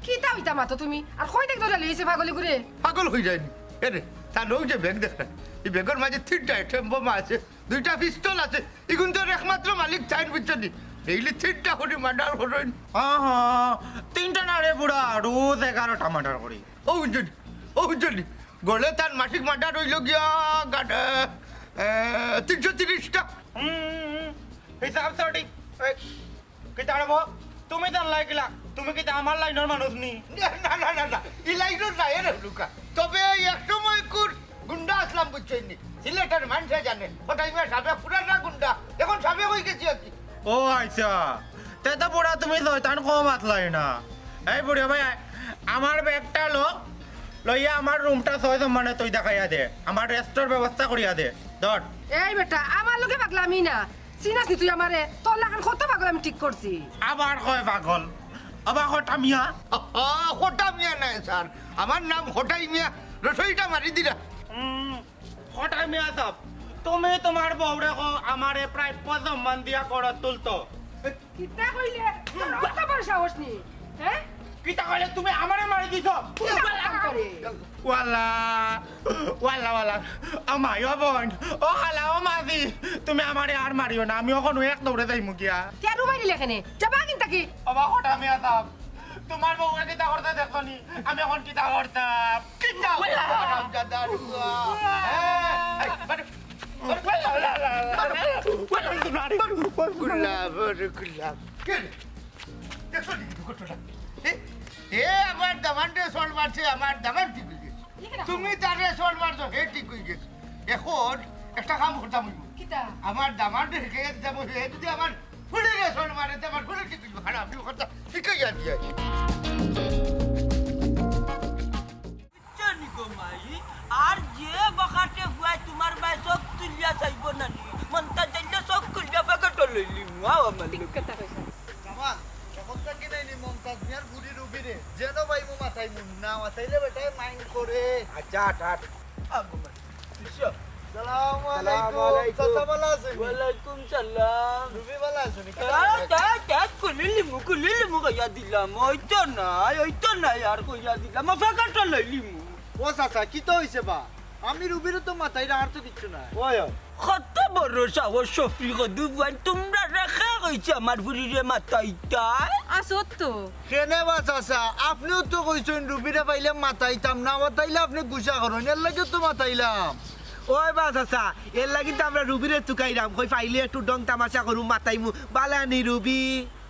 কিতা অইতা মাতো তুমি? আর কই থাকি ধরিয়া লইছে পাগল ইগুরে? পাগল অইযায়নি। এরে, তান অউ যে ব্যাগ দেখরা, ই ব্যাগর মাঝে তিনটা atom বোমা আছে। দুইটা পিস্তল আছে, ইগুন তো একমাত্র মালিক তাইন, বুঝছইন নি? ডেইলি তিনটা করি মার্ডার করইন। হ্যাঁ, হ্যাঁ, তিনটা না রে বুড়া, রোজ এগারোটা মার্ডার করি। ও বুঝছইন নি, ও বুঝছইন নি, গলে তান মাসিক মার্ডার অইলো গিয়া গাট-, এ, তিনশো তিরিশটা। হুম, হুম, হুম। হিসাব সঠিক। এই, কিতা রে বো? তুমি জানলায় কিলা? তুমি কিতা আমার লাইনর মানুষ নি? না, না, না, না, না। ই লাইনর না, এরে হুলুকা। তবে এই এক সময় কুর গুন্ডা আছলাম, বুঝছইন নি? সিলেটর মানষে জানে। ওটা ইমা সাবেক পুরানা গুন্ডা। অখন সাবেক অই গেছি আর কি। ও আচ্ছা। তে তো বুড়া তুমি শয়তান কম আছলায় না। এই বুড়া ভাই, আমার ব্যাগটা লো, লইয়া আমার রুমটা ছয় সম্মানে তুই দেখাইয়া দে। আমার রেস্টর ব্যবস্থা করিয়া দে। ধর। এই বেটা, আমার লগে পাগলামি না। চিনছ নি তুই আমারে? তোর লাখান কত পাগল আমি ঠিক করছি। আবার কয় পাগল? আবার হটা মিয়া? আহা, হটা মিয়া নায় স্যার, আমার নাম হটাই মিয়া, রসইটা মারি দিরা। উম, হটাই মিয়া সাব, তুমি তুমার বউরে কও আমারে প্রাপ্য সম্মান দিয়া ঘরো তুলতো। কিতা কইলে? তোর অত বড় সাহস নি? হ্যাঁ? কিতা কইলে? তুমি আমারে মারি দিছো? কিতা কাম করে? ওয়াল্লা, ওয়াল্লা, ওয়াল্লা। ও মাই, ও বইন, ও খালা, ও মাঝি, তুমি আমারে আর মারিও না, আমি অখন এক দৌড়ে যাইমু গিয়া। তে আর উবাই নিলে কেনে? যাবা কিন থাকি? ও বা, হটা মিয়া সাব, তুমার বউয়ে কিতা করতে দেখছো নি? আমি অখন কিতা করতাম? কিতা করতাম? হারামজাদা, রুয়া। হ্যাঁ, এই, মানে, গুল্লা, বড় গুল্লা। কে রে? দেখছো নি দুর্ঘটনা? এ, এ আমার দামান্দরে চড় মারছে, আমার দামান্দ ঠিক অই গেছে। তুমি তারে চড় মারছো, হে ঠিক অই গেছে। অখন একটা কাম করতাম অইবো। কিতা? আমার দামান্দরে হিকাইয়া দিতাম অইবো, হে যদি আমার ফুড়িরে চড় মারে, তে আমার ফুড়ি ঠিক অইবো। খারাপ, আমি কথা হিকাইয়া দিয়া। বুঝছো নি গো মাই? আর যে বখাটে ফুয়ায় তুমার বায় চউখ তুলিয়া চাইবো না নি, মন্তাজ আলীয়ে চউখ খুলিয়া পকেটো লইলিমু। আও আমার লগে। ঠিক কথা কইছো। জামাল, অখন থাকি নাইনি মন্তাজ মিয়ার ফুড়ি রুবিরে যেন পাইমু মাতাইমু, না মাতাইলে বেটায় mind করে। আচ্ছা, আট, আট। আও গো মাই। বুঝছো? সালামু সালামু আলাইকুম। আলাইকুম। চাচা ভালা আছইন নি? ওয়ালাইকুম সালাম। রুবি ভালা আছইন নি? তা, তা, তা, খুলিলিমু, খুলিলিমু কইয়া দিলাম। অইতো নায়, অইতো নায় আর কইয়া দিলাম। পকেটো লইলিমু। ও চাচা, কিতা অইছে বা? আমি রুবিরে তো মাতাইরাম, আর তো কিচ্ছু নায়। ওই, ওই। কত বড় সাহস, শফিক, দুবাই তুমরা কে কইছে আমার ফুরিরে মাতাইতায়? আছো তো। কেনে বা চাচা, আপনেও তো কইছইন রুবিরে পাইলে মাতাইতাম না, মাতাইলে আপনে গুসা করইন, এরলাগিউ তো মাতাইলাম। ওই বা চাচা, এরলাগি তো আমরা রুবিরে তুকাইরাম, কই পাইলে একটু ঢং তামাশা করুম, মাতাইমু, বালা নি রুবি?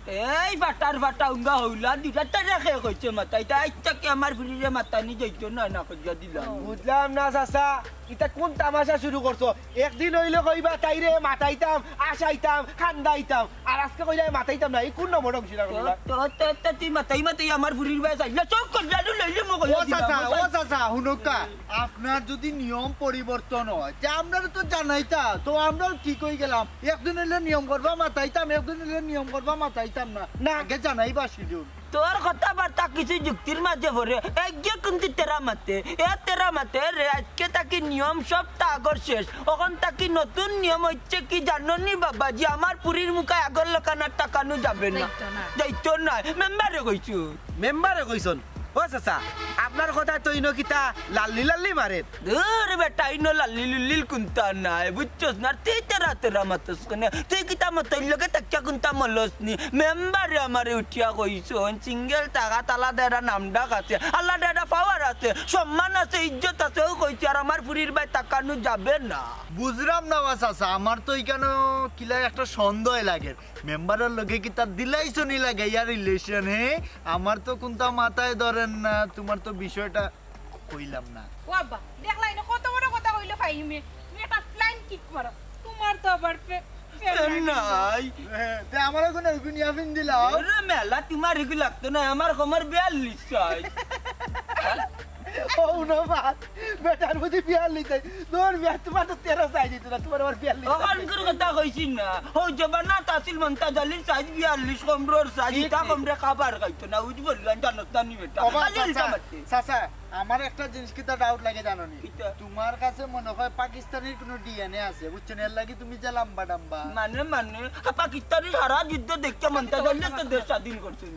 এই ফাটার ফাটা উঙ্গা হউলা, দুইটা তারা কে কইছে মাতাইতায়, আইজ থাকি আমার ফুরিরে মাতানি যাইতো না, না কইয়া দিলাম। বুঝলাম না চাচা, ইতা কুন তামাশা শুরু করছো? একদিন অইলে কইবা তাইরে মাতাইতাম, আসাইতাম, কান্দাইতাম, আর আজকে কইলা মাতাইতাম না, ই কুন নম্বর ঢং শুরু করলা? তো, তো, তো, তো তুই মাতাই মাতাই আমার ফুরির বায় চাইলা, চোখ করিয়া লইলে মো কইয়া ও দিলাম, চাচা, ও ও চাচা। চাচা, হুনউক্কা, আপনার যদি নিয়ম পরিবর্তন হয়, তে আমরারে তো জানাইতা, তো আমরাও ঠিক অই গেলাম। একদিন অইলে নিয়ম করবা মাতাইতাম, একদিন অইলে নিয়ম করবা মাতাইতাম না। না। আগে জানাইবা শিডিউল। তোর কথাবার্তা কিছু যুক্তির মাঝে পড়ে, একগে কিন্তু তেরা মাতে, এ তেরা মাতে রে, আজকে থাকি নিয়ম সবতা আগর শেষ। অখন থাকি নতুন নিয়ম অইছে কি জানো নি বাবাজি, আমার ফুরির মুখায় আগর লাখান আর তাকানো যাবে না। যাইতো না। যাইতো না, মেম্বারে কইছু। মেম্বারে কইছইন? ও চাচা, আপনার কথায় তো ইনো কিতা লাল্লি লাল্লি মারের। দূর বেটা, ইনো লাল্লি লুল্লিল কুন্তা নাই, বুঝছস না? তুই তেরা তেরা মাতস কেনে? তুই কিতা মতর লগে থাকিয়া কুন্তা মলস নি? মেম্বারে আমারে উঠিয়া কইছইন, সিঙ্গেল থাকাত আলাদা এরা নামডাক আছে, আলাদা এরা পাওয়ার আছে, সম্মান আছে, ইজ্জত আছে, অউ কইছে, আর আমার ফুরির বায় তাকানো যাবে না। বুঝরাম না বা চাচা, আমার তো ইখানো কিলা একটা সন্দেহ লাগের। মেম্বারর লগে কিতা দিলাইছো নি লাগাইয়া রিলেশন, হে? আমার তো কুন্তা মাথায় ধরের না, তুমার তো বিষয়টা কইলাম না। ও আব্বা, দেখলায় না কত বড় কথা কইলো ফাহিমে, তুমি একটা ফ্লাইং কিক মারো, তুমার তো আবার পে-, পে-, নাই। এ, তে আমার অখন অগুন ইয়াফিন দিলাও। ওরে মেলা, তুমার ইগু লাগতো না, আমার কমর বিয়াল্লিশ সাইজ। ও, উনো বাদ। বেটার বুঝি বিয়াল্লিশ নাই। দূর মিয়া, তুমার তো তেরো সাইজ অইতো না, তুমার আবার বিয়াল্লিশ। অখানকার কথা কইছি না। হউ জমানাত আছিল মন্তাজ আলীর সাইজ বিয়াল্লিশ, কমরর সাইজ, ঠিক, ইতা ঠিক। কমরে খাবার খাইতো না, উজ বললাম জানো তানি বেটা। ও বা, খালি উল্টা চাচা, মারতে। চাচা, আমার একটা জিনিস কিতা ডাউট লাগে জানো নি? কিতা? তুমার কাছে মনে হয় পাকিস্তানির কুনু ডিএনএ আছে, বুঝছো নি? এরলাগি তুমি যে লাম্বা ডাম্বা। মানে, মানে, আ, পাকিস্তানি সারা যুদ্ধ দেখিয়া মন্তাজ আলীয়ে তো দেশ স্বাধীন করছে।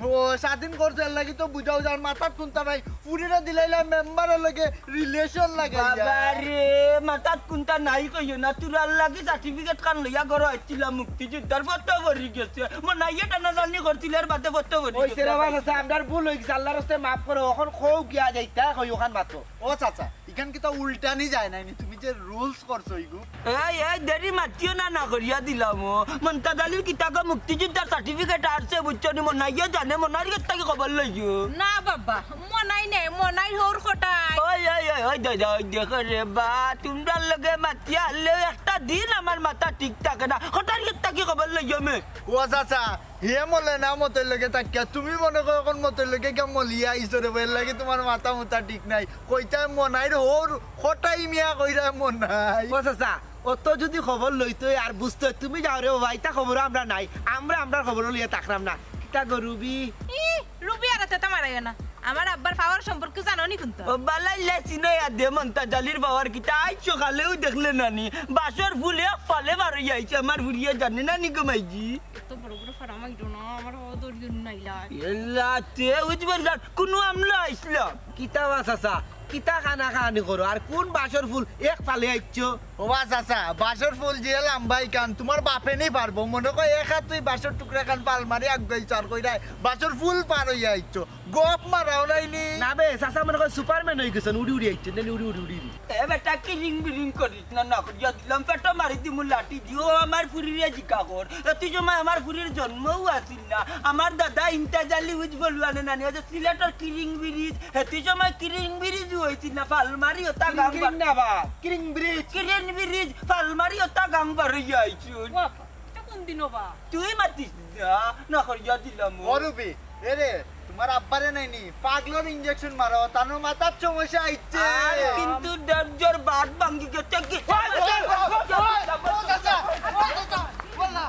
ও, স্বাধীন করছে, এরলাগি তো বুঝাও যার মাথাত কুন্তা নাই। ফুরিরে দিলাইলা মেম্বারর লগে রিলেশন লাগাইয়া। বাবা রে, মাথাত কুন্তা নাই কইও না। তোরার লাগি সার্টিফিকেট খান লইয়া ঘরো আইছিলাম মুক্তিযোদ্ধার, ফটো ভরি গেছে। মনাইয়ে টানাটানি করছিল, এর বাদে ফটো ভরি ওই গেছে। সেরা বাস আছে, আমরার ভুল অই গেছে, আল্লার রাস্তায় মাফ করো। অখন কও গিয়া যাইতা, কই অখান মাতো। ও চাচা, ইখান কিতা উল্টানি যায় নানি? তুমি যে রুলস করছো ইগু। এই, এই, দেরি মাতিও না, না করিয়া দিলাম ও। মন্তাজ আলীর কিতা গো মুক্তিযোদ্ধার সার্টিফিকেট আরছে, বুঝছো নি? মনাইয়ে জানে, মনাইর গেছ থাকি খবর লইও। না বাবা, মনাই নাই, মনাইর হউর কটাই। ওই, ওই, ওই, ওই, দে, দে, ওই দেখো রে বা, তুমরার লগে মাতিয়া আরলেও একটা দিন আমার মাথা ঠিক থাকে না। কটাইর গেছ থাকি খবর লইও মে। ও চাচা, হে মলে না মতর লগে থাকিয়া, তুমি মনে করো অখন মতর লগে গিয়া মলিয়া আইছো রে বা, এরলাগি তুমার মাথা মুথা ঠিক নাই। কইতায় মনাইর হউর কটাই মিয়া কইরা মনাই। ও চাচা, অত যুদি খবর লইতই আর বুঝতই, তুমি যাও রে বাবা, ইতা খবর আমরা নাই, আমরা আমরার খবর লইয়া থাকরাম না। কিতা গো রুবি? ই, রুবি আর এতা মারাইও না। আমার আব্বার পাওয়ার সম্পর্কে জানো নি কুন্তা? ও বালাই লেছি নয় আর দে মন্তাজ আলীর পাওয়ার কিতা, আইজ সকালেউ দেখলে নানি, বাঁশর ফুল এক ফালে বারইয়া আইছে, আমার ফুরিয়ে জানে নানি গো মাইজি। এত বড় বড় ফারা মাইরো না, আমার বাবা দরিদ্র নাইলা। এলা তে উজ বললাম, কুনু আমলা আইছলাম। কিতা বা চাচা, কিতা কানাকানি করো? আর কুন বাঁশর ফুল এক ফালে আইছো? ও বা চাচা, বাঁশর ফুল যে লাম্বা ইখান, তুমার বাপে নি পারবো। মনে কয় এক হাত তুই বাঁশর টুকরা খান ফাল মারি আগুয়াইছো আর কইরায় বাঁশর ফুল পার অইয়া আইছো। গপ মারাও নাইনি? না বে, চাচা মনে কয় সুপারম্যান অই গেছইন, উড়ি উড়ি আইছইন, নানি উড়ি উড়ি উড়ি উড়ি। এ বেটা, কিরিং বিরিং করিস না, না করিয়া দিলাম, পেটো মারি দিমু লাঠি দি। ও আমার ফুরিরে জিকা কর। এতি সময় আমার ফুরির জন্মও আছিল না। আমার দাদা ইমতাজ আলী উজ বলুয়ানে নানি, ওই যে সিলেটর কিরিং ব্রিজ, হেতি সময় কিরিং ব্রিজ অইছিল না, ফালমারি ওতা গাং কিরিং বার-, না বা, কিরিং ব্রিজ। কিরিং ব্রিজ, ফালমারি ওতা গাং বারইয়া আইছুন। বাবা, ইটা কুন দিন বা? তুই মাতিস না, না করিয়া দিলাম ও। ও রুবি, এ রে, তুমার আব্বারে নাইনি, পাগলর ইঞ্জেকশন মারো, তানর মাথাত সমস্যা আইছে। আর কিন্তু ডেঞ্জার বাত ভাঙ্গি গেছে কি? ওই, ওই, ওই, ওই, ওই, ওই, চাচা, ওই, চাচা, ওই, না।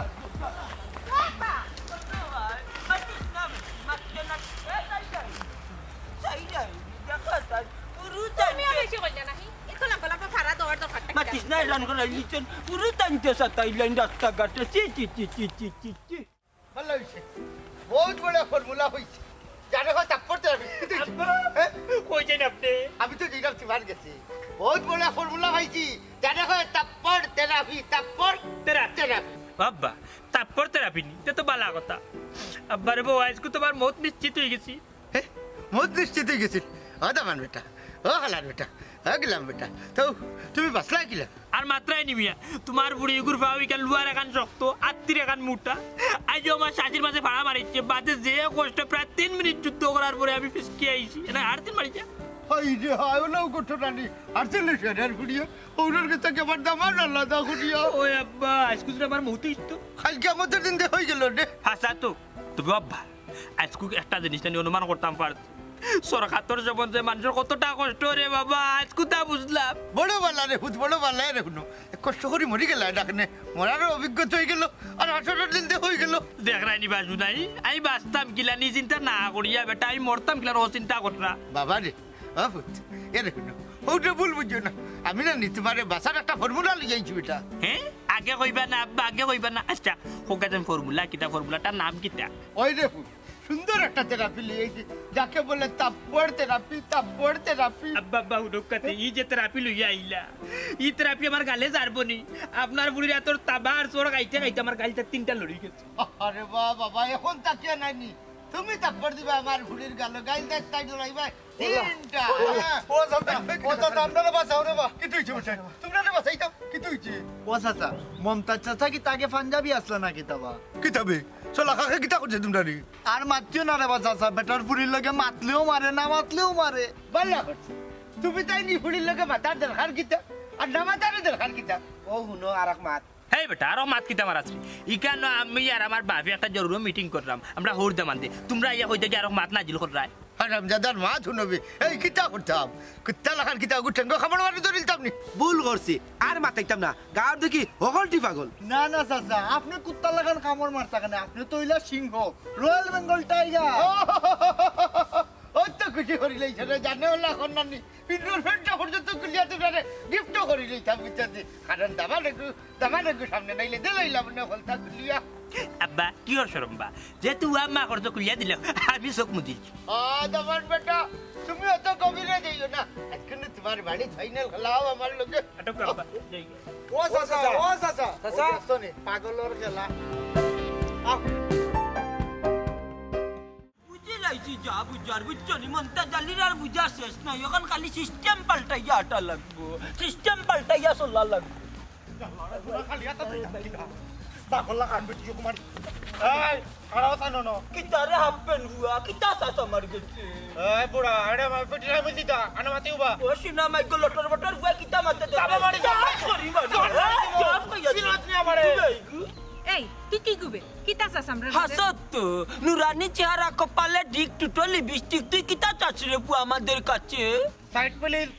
মাতিস না, মাতিস না, এ, যাই, যাই, যাই, দেখো, যাই, পুরু তুমি আর যাই। বেশি করলে নাকি? এখন আব্বা আব্বা ফারা দেওয়ার দরকারটা কি? মাতিস না, রান করে লিচন, পুরু টানতে সাতাই লাইন রাস্তাঘাটে, চি, চি, চি। ভালা অইছে। বউত বড় ফর্মুলা অইছে। যারে কয় থাপ্পড় তেরাপি। আব্বা, হ্যাঁ? কই যাইন আপনে? আমি তো দিলাম তোমার গেছে। বউত বড় ফর্মুলা পাইছি। যারে কয় থাপ্পড় তেরাপি, থাপ্পড় তেরাপি। তেরাপি। আব্বা, তারপর থেরাপি নি, ইটা তো বালা কথা। আব্বা রে বউ, আইজকু তুমার মউত নিশ্চিত অইগেছে। হে, মউত নিশ্চিত অইগেছে? ও দামান বেটা, ও হালার বেটা, ও গিলাম বেটা, তো তুমি বাচলায় কিলা? আর মাতরায় নি মিয়া, তুমার বুড়ি ইগুর পাও ইখান লুয়ার এখান শক্ত, আত্তির এখান মুটা। আইজ আমার শাশির মাঝে ফাড়া মারিছে, বাদে যে কষ্ট প্রায় তিন মিনিট যুদ্ধ করার পরে আমি ফিসকি আইছি। এনে আর তিন মারিছে। হায় রে হায়, অলাউ ঘটনা নি। আর তিন মিনিট আর ফুড়িয়া, ওনার কাছে কি আমার দামান আলাদা ফুড়িয়া? ওই আব্বা, আইজকু যদি আমার মউত অইতো। কাইল কিয়ামতর দিন দে অইগেলো রে। হাছা তো, তবে আব্বা, আইজকু একটা জিনিস নানি অনুমান করতাম পারছি। সরকার তোর সম্বন্ধে মানষর কতটা কষ্ট রে বাবা, আইজকু তা বুঝলাম। বড় বালা রে পুত, বড় বালা রে হুনো। কষ্ট করি মরি গেলা ডাকনে, মরারও অভিজ্ঞতা অইগেলো, আর হাশরর দিন দে অইগেলো। দেখরায় নি বাজু নাই, আমি বাচতাম কিলা নি চিন্তা না করিয়া বেটা, আমি মরতাম কিলা নি চিন্তা কররা। বাবা রে, ও পুত, এরে হুনো, অউটা ভুল বুঝিও না। আমি নানি তুমারে বাচার একটা ফর্মুলা লইয়া আইছি বেটা। হে? আগে কইবা না আব্বা, আগে কইবা না। আচ্ছা, কউক্কা দেন ফর্মুলা কিতা, ফর্মুলাটার নাম কিতা? ওই রে পুত, সুন্দর একটা থেরাপি লইয়া আইছি, যাকে বলে তাপ্পর থেরাপি, তাপ্পর থেরাপি। আব্বা, আব্বা, হুনউক্কা তে, ই যে থেরাপি লইয়া আইলা, ই থেরাপি আমার গালে যারবো নি। আপনার বুড়ির আতর তাবা আর চড় খাইতে খাইতে আমার গালটা তিনটা লড়ি গেছে। আরে বাবা, বাবা, এখন তাকিয়া নাই নি। তুমি তাপ্পর দিবা আমার বুড়ির গালো, গাইল দেখ তাই ডরাইবা। তিনটা। ও চাচা, ও চাচা, আমরারে বাচাও রে বা। কিতা অইছে বেটা? তুমরারে বাচাইতাম। কিতা অইছে? ও চাচা, মমতাজ চাচা কিতা আগে পাঞ্জাবি আছলা না কিতা বা? কিতা বে? চলা কাকে কিতা করছে তুমরারে? আর মাতিও না রে বা চাচা, বেটার ফুড়ির লগে মাতলেও মারে, না মাতলেও মারে। বালা করছে। তুমি তাইন ই ফুড়ির লগে মাতার দরকার কিতা? আর না মাতারও দরকার কিতা? ও হুনো, আর এক মাত। হেই বেটা, আরো মাত কিতা মারাছরে? ইখানো আমি আর আমার বাফে একটা জরুরি মিটিং কররাম। আমরা হউর দামান্দে। তুমরা আইয়া কইতা গি আরো মাত নাজিল কররায়। হারামজাদার মাত হুনবে। এই কিতা করতাম? কুত্তা লাখান কিতা অগু ঠেঙ্গো কামড় মারি ধরিলতাম নি? ভুল করছি, আর মাতাইতাম না। গাঁওর দেখি হকলটি পাগল। না, না, চাচা, আপনে কুত্তা লাখান কামড় মারতা কেনে? আপনে তো অইলা সিংহ, রয়্যাল বেঙ্গল টাইগার। অত খুশি করিলাইছে রে, জানে অলা কর নানি। পিন্ডুর ফেটটা পর্যন্ত খুলিয়া তুমরারে গিফটও করিলাইতাম, বুঝছনি? কারণ দামান এগু, দামান এগু সামনে নাইলে দিলাইলাম না হকলতা খুলিয়া। আব্বা, কিওর শরম বা? যেহেতু আম্মা করছো খুলিয়া দিলাও, আমি চোখ মুদি। আ, দামান বেটা, তুমি অত গভীরে যাইও না। আইজকু তুমার বাড়িত ফাইনাল খেলাও আমার লগে। আটক আব্বা, যাই। ও চাচা, ও চাচা। চাচা। ও দেখছো নি, পাগলর খেলা। আহ। বুঝিলাইছি যা বুঝার, বুঝছো নি? মন্তাজ আলীর আর বুঝা শেষ নাই, অখন খালি সিস্টেম পাল্টাইয়া আটা লাগবো, সিস্টেম পাল্টাইয়া চলা লাগবো। খালি আটা তুই যাবি না। পাগল লাখান বেটি কুমার। এই, খাড়াও থানো না। কিতা রে হাফ প্যান্ট ফুয়া, কিতা চাস আমার গেছে? এই বুড়া, আরে আমার বেটি আমি দিতা, আনা মাতি উবা। ও সিনা মাইকো লটর বটর ফুয়া কিতা মাতে দে? চাবা মারি যা। করি মারি। এই, জব কইয়া সিনাত নিয়া মারে। এই, তুই কি গুবে? কিতা চাস আমরার গেছে? হাসত তো, নুরানি চেহারা, কপালে ডিক, টুটো লিপস্টিক, তুই কিতা চাস রে পুয়া আমাদের কাছে? Side please.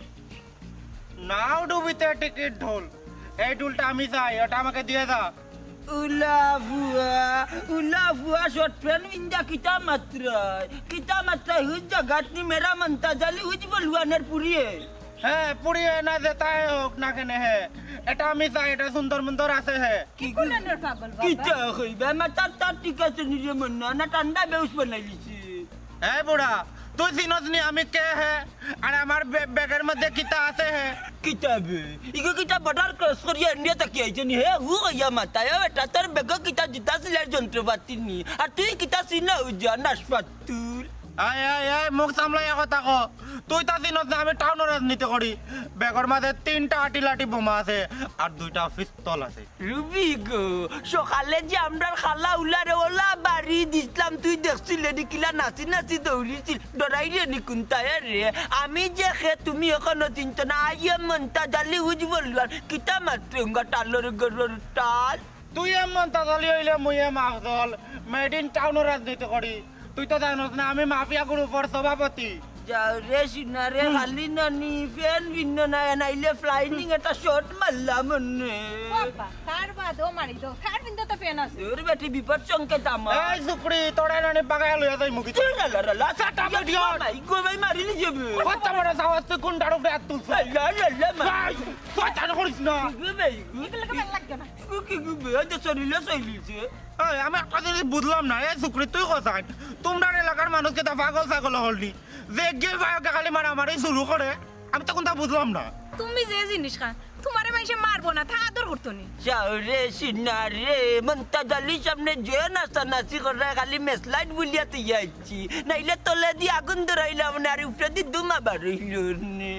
নাও ডুবিতে টিকিট ঢোল। এই ঢোলটা আমি চাই, ওটা আমাকে দিয়ে যা। উলা ফুয়া, উলা ফুয়া, শর্ট প্যান্ট পিন্দা কিতা মাতরায়? কিতা মাতরায়? হুজ জাগাত নি মেরা মন্তাজ আলী হুজ বলুয়ানের পুড়িয়ে। হ্যাঁ, পুড়িয়ে না যেতায় হোক না কেনে হে। এটা আমি চাই, এটা সুন্দর মুন্দর আছে হে। কি কুলানোর পাগল বাবা? কিতা কইবা? মাথার তার ঠিক আছে নি রে মন্না, না ঠান্ডা বেউস বানাইলিছে। এই বুড়া, তুই চিনস নি আমি কে হে? আর আমার বে-, ব্যাগের মধ্যে কিতা আছে হে? কিতা বে? ইগু কিতা বর্ডার ক্রস করিয়া ইন্ডিয়া থাকি আইছে নি হে? হু কইয়া মাতায়, ও বেটা, তোর ব্যাগো কিতা জুতা সিলাইর যন্ত্রপাতি নি? আর তুই কিতা চিনা উজা নাশপাতুল? আয়, আয়, আয়, মুখ সামলাইয়া কথা ক। তুই তা চিনস না আমি টাউনো রাজনীতি করি। ব্যাগর মাঝে তিনটা আটিলাটি বোমা আছে, আর দুইটা পিস্তল আছে। রুবি গো, সকালে যে আমরার খালা উলারে ওলা বাড়ি দিছলাম, তুই দেখছিলে নি কিলা নাচি নাচি দৌড়িছিল, ডরাইলে নি কুন্তায় রে? আমি যে খে তুমি অখনো চিনতো না, আইয়ে মন্তাজ আলী হুজ বলুয়ান, কিতা মাতরে উঙ্গা টালর গরর টাল। তুই এম মন্তাজ আলী অইলে মুই এম আফজল, মেড ইন টাউনো রাজনীতি করি। তুই তো জানোস না আমি মাফিয়া গ্রুপর সভাপতি। যাও রে সিনা রে, খালি নানি, ফ্যান ভিন্ন না, এনাইলে ফ্লাইনিং একটা শট মারলাম মনে। বাবা, তার বাদও মারি দাও, তার ভিন্ন তো ফ্যান আছে। তোর বেটি বিপদ সংকেত আমার। এই সুকরি, তোরে নানি বাগায় লইয়া যাই মুখি। তুই রালা রালা, shut up, idiot। মাই গো ভাই, মারিলি যাবে। কত বড় সাহস, তুই কোন ডাড় উপরে হাত তুলছ? লা, লা, লা, মা। এই, তুই চালু করিস না। গো ভাই, গো। এগুলো কেমন লাগবে না? গো কি গো ভাই, আজ শরীরে শৈলিছে। এই, আমি একটা জিনিস বুঝলাম না, এই সুকরি, তুই কোথায়? তোমরা এলাকার মানুষ কিতা পাগল ছাগল হলনি? যে গিয়ে গায়কে খালি মারামারি শুরু করে, আমি তো কোনটা বুঝলাম না। তুমি যে জিনিস খান, তোমার মানষে মারবো না, তা আদর করতো নি। যাও রে, সিনা রে, মন্তাজ আলীর সামনে যে নাচানাচি করে, খালি মেসলাইট বুলিয়া তুই আইছি, নাইলে তলে দি আগুন ধরাইলাম না, আর উপরে দি ধুমা বার হইল নে।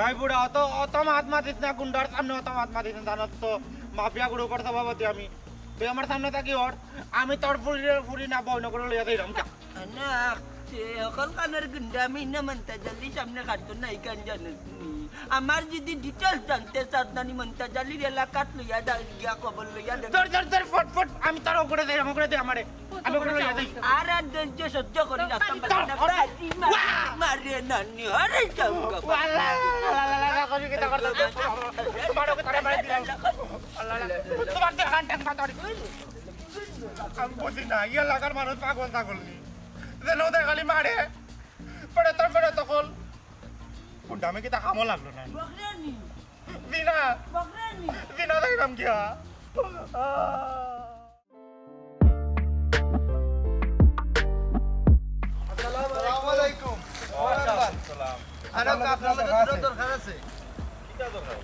এই বুড়া, অত, অত মাত মাতিস না, গুন্ডার সামনে অত মাত মাতিস না, জানোস তো, মাফিয়া গ্রুপর সভাপতি আমি। তুই আমার সামনে থাকি ওর, আমি তোর ফুরি, ফুরি না বইন করে লইয়া যাইলাম। না, সে হকল কানোর গুন্ডা আমি না মন্তাজ আলীর সামনে খাটতো না, ইখান জানোস নি। আমার যদি details জানতে চাস না নি, মন্তাজ আলীর এলাকাত লইয়া যা, গিয়া খবর লইয়া দে। ধর, ধর, ধর, ফট, ফট, আমি তোর ওপরে যাই, ওপরে দে আমারে। আমি ওপরে লইয়া যাই। আর, আর ধৈর্য সহ্য করি রাখতাম পারি না। বাড়ি মা-, মারে নানি, আরে যাও গো। আল্লাহ, আল্লাহ, আল্লাহ, আল্লাহ, করি কিতা করতে? মারো, তারে মারি দিলাম। আল্লাহ, আল্লাহ। তোমার দেখান টেন পাতা করি। আমি বুঝি না, ইয়া লাগার মানুষ পাগল ছাগল নি। যেন ওদের খালি মারে, পড়ে তোর পড়ে তখন। কোনটা আমি কিতা কামও লাগলো না। বকরানি। জিনা। বকরানি। জিনা দেখলাম গিয়া। আসসালামু আলাইকুম। ওয়ালাইকুম আসসালাম। আরে, আপনার লগে দুইটা দরকার আছে। কিতা দরকার?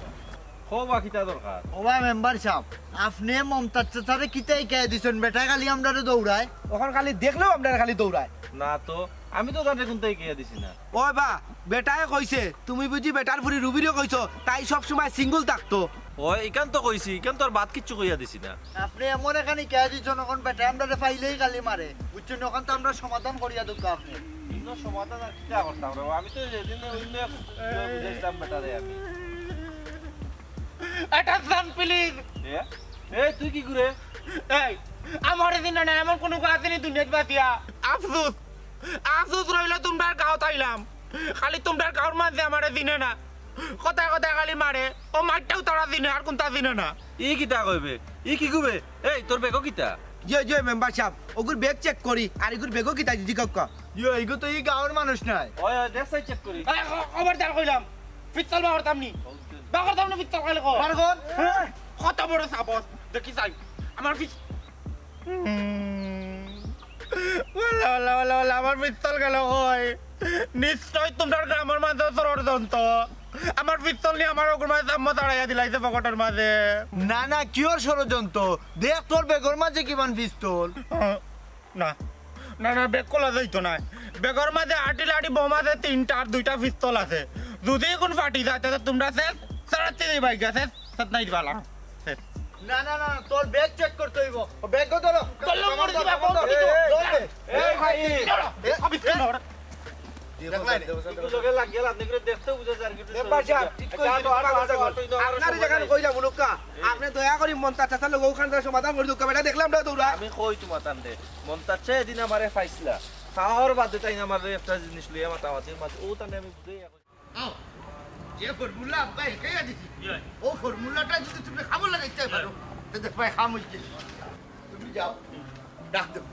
কও বা কিতা দরকার? ওবা মেম্বার সাব, আপনে মমতাজ চাচারে কিতা হিকাইয়া দিছইন? বেটায় খালি আমরারে দৌড়ায়। অখন খালি দেখলেউ আমরারে খালি দৌড়ায়। না তো, আমি তো তারে কুন্তা হিকাইয়া দিছি না। ওবা, বেটায় কইছে, তুমি বুঝি বেটার ফুরি রুবিরে কইছো, তাই সব সময় single থাকতো। অয়, ইখান তো কইছি, ইখান তো আর বাদ কিচ্ছু কইয়া দিছি না। আপনে এমন একখান হিকাইয়া দিছইন, অখন বেটায় আমরারে পাইলেই খালি মারে। বুঝছইন, অখন তো আমরা সমাধান করিয়া দেউক্কা আপনে। ইনো সমাধান আর কিতা করতাম রে? আমি তো যেদিন অইন্য এক বুঝাইছিলাম বেটারে আমি। এটা জান, please। এ? এই, তুই কি করে? এই, আমারে চিনে না, এমন কুনু গু আছে নি দুনিয়াত বাঁচিয়া? আফসোস, আফসোস রইল তুমরার গাঁওত আইলাম। খালি তুমরার গাঁওর মাঝে আমারে চিনে না। কথায় কথায় খালি মারে। ও মারটাও তারা চিনে, আর কুনটা চিনে না। ই কিতা কইবে? ই কি কইবে? এই, তোর ব্যাগও কিতা? জি, জি, মেম্বার সাব, ওগুর ব্যাগ check করি, আর ইগুর ব্যাগও কিতা দিদি কাকা? ইয়ো, ইগু তো ই গাঁওর মানুষ নায়। ওই, ওই, দেখ সাই check করি। এই, খ-, খবরদার কইলাম, পিস্তল বার করতাম নি। বার করতাম না পিস্তল, খালি কর। বার কর। হ্যাঁ, কত বড় সাহস, দেখি চাই। আমার পিস-, হুম। ওয়াল্লা, ওয়াল্লা, ওয়াল্লা, ওয়াল্লা, আমার পিস্তল গেল কই? নিশ্চয় তুমরার গ্রামর মাঝে ষড়যন্ত্র। আমার পিস্তল নি আমার ওগুর মাঝে চাম্মচ আড়াইয়া দিলাইছে পকেটর মাঝে। না, না, কিওর ষড়যন্ত্র? দেখ তোর ব্যাগর মাঝে কিমান পিস্তল। হ্যাঁ। না, না, না, ব্যাগ খোলা যাইতো না। ব্যাগর মাঝে আটি লাটি বোম আছে তিনটা আর দুইটা পিস্তল আছে। যদি কুন ফাটি যায়, তাইলে তুমরা শেষ, সারা তিন ভাই গেছে, শেষ নাই দিবালা। শেষ। না, না, না, তোর ব্যাগ check করতে অইবো। ও ব্যাগও ধরো। তোর লোক মরে দিবা, বন্ধ এই, এই, এই, এই, এই, এই, ভাই, এই, ধরো। এ, আবিষ্কার ধর। দেখলাই নি? একটু লগে লাগিয়া লাভ নেই করে দেখতেও বুঝা যায় আর কি, একটু এ, বাসা, ঠিক আচ্ছা, কইছি, আটো, আটো, পাগল আটো, ছাগল। আটো, আটো, আটো, আপনারে যেখানে কইলাম, উনুক্কা, এই। আপনে দয়া করি মন্তাজ চাচার লগে ওখান থেকে সমাধান করি দেউক্কা, বেটা দেখলাম না তোরা। আমি কই তোমার তান দে। মন্তাজ চাচা এদিন আমারে পাইছিলা। খাওয়ার বাদে তাইন আমারে একটা জিনিস লইয়া মাতামাতির মাঝে, ও তানে আমি বুঝাই এখন। আও, যে formula আব্বা হিকাইয়া দিছি, ইয়া। ও formulaটা যদি তুমি কামো লাগাইতে পারো, ইয়া। তে দেখবায় কাম অইছে। তুমি যাও, ডাক দেও,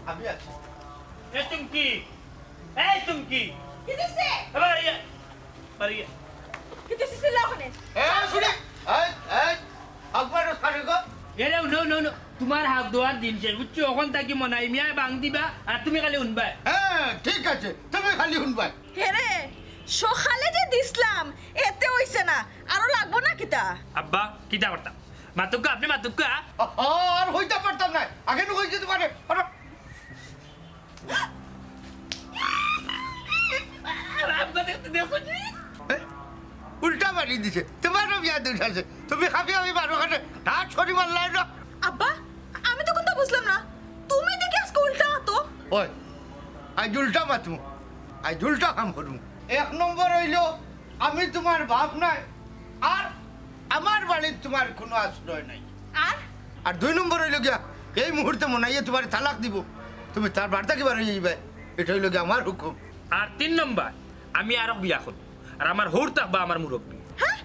আমি আছি। এ চুমকি, এই চুমকি। কি দিছে? এবার ইয়া, এবার ইয়া। কি দিছে চিল্লা ওখানে? এ, শুনি, এই, এই, আকবর খানে গো। এরে, উনো, উনো, উনো। তোমার হাত ধোয়ার দিন শেষ, বুঝছো? অখন থাকি মনাই মিয়া বাং দিবা, আর তুমি খালি হুনবায়। হ্যাঁ, ঠিক আছে, তুমি খালি হুনবায়। হেরে, সকালে যে দিছলাম, এতে অইছে না, আরো লাগবো না কিতা? আব্বা, কিতা করতাম? মাতুক্কা, আপনে মাতুক্কা। আহা, আর কইতাম পারতাম না, আগে নু কইছি তোমারে, আরে। আব্বা, দেখতে দেখো নি? এ? উল্টা মারি দিছে, তোমারও বিয়া দুষ আছে, তুমি খাবি আমি বারো খানে, তা ছড়ি মারলাই না। আব্বা, আমি তো কুন্তা বুঝলাম না, তুমি দেখি আজকে উল্টা তো। ওই, আইজ উল্টা মাতমু, আইজ উল্টা কাম করমু। এক নম্বর অইলো, আমি তোমার বাপ নায়, আর আমার বাড়িত তোমার কুনু আশ্রয় নাই। আর? আর দুই নম্বর অইলো গিয়া, এই মুহূর্তে মনাইয়ে তোমারে তালাক দিবো, তুমি তার বাড়ি থাকি বার অইয়া যাইবায়, ইটা অইলো গিয়া আমার হুকুম। আর তিন নম্বর, আমি আরক বিয়া করমু, আর আমার হউর থাকবা আমার মুরব্বি। হ্যাঁ?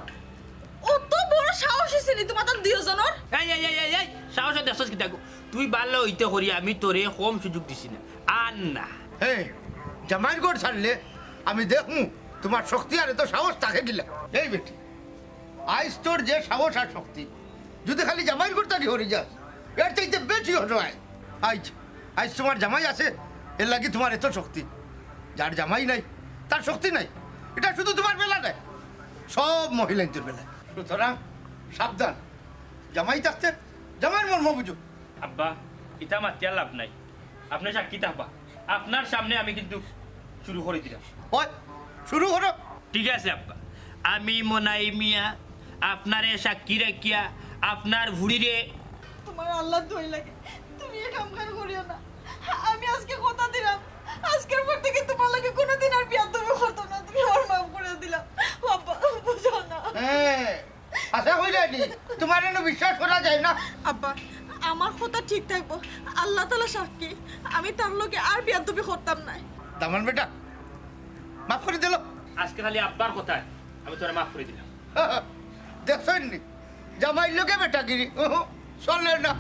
অত বড় সাহস অইছে নি তোমার দুইওজনর? এই, এই, এই, এই, এই, সাহস দেখছস কিতা গো? তুই ভালা অইতে করি আমি তোরে কম সুযোগ দিছি না। আর না। হে, জামাইর ঘর ছাড়লে আমি দেখমু তোমার শক্তি আর এত সাহস থাকে কিলা। এই বেটি, আইজ তোর যে সাহস আর শক্তি, যদি খালি জামাইর ঘর থাকি হরি যাস, এর চাইতে বেশি হতো আয়। আইজ, আইজ তোমার জামাই আছে, এর লাগি তোমার এত শক্তি। যার জামাই নাই, তার শক্তি নাই। ইটা শুধু তোমার বেলা নায়, সব মহিলাইন্তর বেলায়। সুতরাং সাবধান, জামাই থাকতে জামাইর মর্ম বুঝো। আব্বা, ইতা মাতিয়া লাভ নাই। আপনে সাক্ষী থাকবা। আপনার সামনে আমি কিন্তু শুরু করি দিলাম। ওই, শুরু করো। ঠিক আছে আব্বা, আমি মনাই মিয়া আপনারে সাক্ষী রাখিয়া আপনার ভুড়িরে তোমার আল্লাহ দই লাগে, তুমি এই কাম কার করিও না। আমি আজকে কথা দিলাম, আজকের পর থেকে তোমার লগে কোনোদিন আর বিয়াদবি করতাম না। তুমি আমার মাফ করে দিলাম। ও আব্বা, বুঝো না। হ্যাঁ, আশা করি যায়নি, তোমার এনে বিশ্বাস করা যায় না। আব্বা, আমার কথা ঠিক থাকবো, আল্লাহ তাআলা সাক্ষী, আমি তার লগে আর বিয়াদবি করতাম না। দামান বেটা, মাফ করে দিল। আজকে খালি আব্বার কথায় আমি তোরে মাফ করে দিলাম। দেখছইন নি, জামাইর লগে বেটাগিরি চলে না।